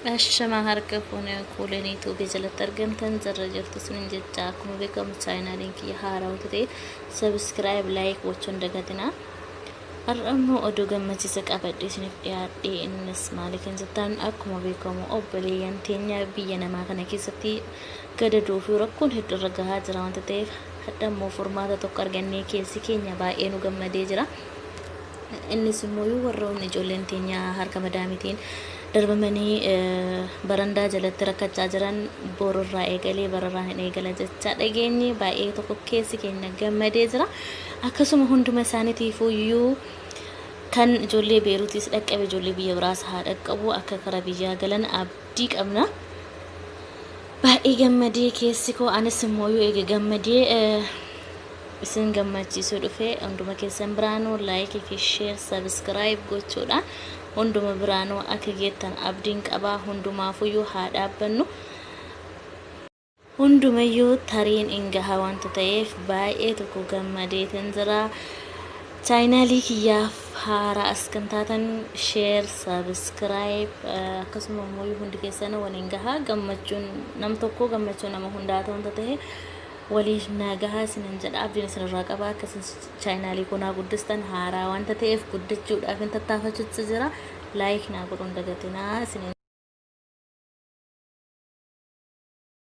Ashamaa harka fuunee kuuleen Itoophiyaa jalatti argamtan jarra jirtu sinin jecha akkuma beekamu chaayinaaliin kiyya haaraa ta'e subscribe like gochuun dagatinaa. Har'a immoo oduu gammachiisa qabadhe isiniif dhiyaadhe. Innis maali kan jettan, akkuma beekamu obboleeyyan teenya biyya namaa kana keessatti gadadoo fi rakkoon hedduu irra gahaa jira wanta ta'eef, hadha immoo furmaata tokko argannee keessi keenya baay'ee nu gammadee jira. Innis immoo warroonni ijoolleen teenya harka madaamitiin darbamanii barandaa jalatti rakkachaa jiran borurraa eegalee bararraan hin eegala jecha dhageenye baay'ee tokko keessi keenya gammadee jira. Akkasuma hunduma isaaniitiif iyyuu kan ijoollee Beeruutis dhaqqabe, ijoollee biyya biraas haa dhaqqabu, akka kara biyyaa galan abdii qabna. Baay'ee gammadee keessi koo, anis immoo yoo eege gammadee isin gammachiisuu dhufe. Hunduma keessan biraanuu like fi share subscribe gochuudhaan hunduma biraanuu akka geettan abdiin qabaa. Hundumaafuyyuu haa dhaabbannu. Hundumayyuu tariin hin gaha wanta ta'eef baay'ee tokko gammadeetin jira. Chaayinaalii kiyyaaf haaraa as kan taatan share, subscribe, akkasuma immoo hundi keessan waliin gahaa. Gammachuun nam tokko gammachuu nama hundaa wanta ta'e waliif naa gahaa isinin jedha. Abdiin isinirraa qaba akkasuma chaayinaalii kunaa guddistan. Haaraa wanta ta'eef guddachuudhaaf hin tattaafachuutti jira. Like naa godhuun dagatinaa isinin.